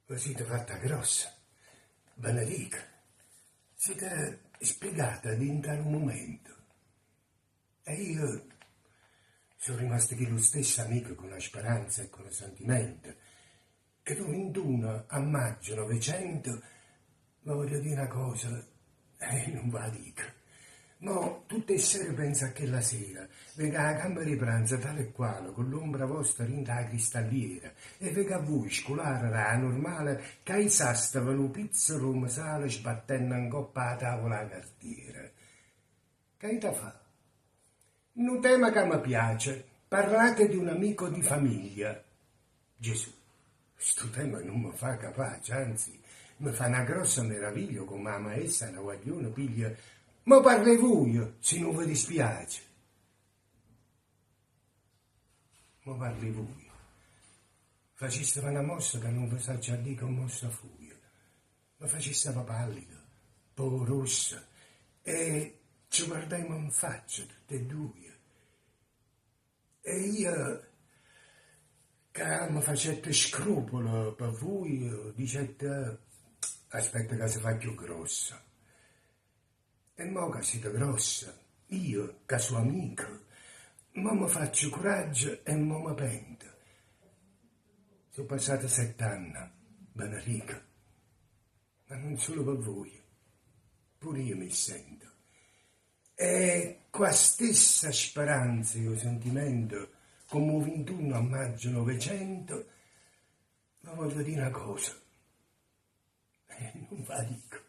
Ve site fatta grossa, benedica, site spiegata dint'a nu mumento. E io so' rimasto chillu stesso amico cu na speranza e cu nu sentimento, che d' 'o 21 a maggio 900 ve voglio di' na cosa e nun v' 'a dico. Mo tutt' 'e ssere penzo a chella sera, veco 'a cammera 'e pranzo tale e quale cu ll'ombra vosta dint' 'a cristalliera e veco a vui, sculare d' 'a normale, ca aizasteve nu pizzo d' 'o mesale sbattenno 'ncopp' 'a tavula 'a cartiera. Ch'aita fa'? Nu tema ca me piace, parlate di un amico di famiglia. Gesù, stu tema nun me fa capace, anzi, me fa na grossa meraviglia comme 'a maestra a na guagliona piglia, Mo parlo 'e vuje, si nun ve dispiace. Mo parlo 'e vuje. Facisteve na mossa ca nun ve saccio a dì che mossa fuje. Me facisteve pallida, po' rossa e ce guardajmo 'nfaccia tutt' 'e dduje. E io, ca me facette scrupolo pe vuje, dicette, Aspetta ca se fa cchiù grossa. E mo ca site grossa, io, ca so' amico, mo me faccio curaggio e mo me pento. So' passate sett'anne, benedica, ma nun sulo pe vuje, pure io m' 'e ssento. E cu 'a stessa speranza e 'o sentimento, comme 'o 21 a maggio 900, ve voglio di' na cosa e nun v' 'a dico.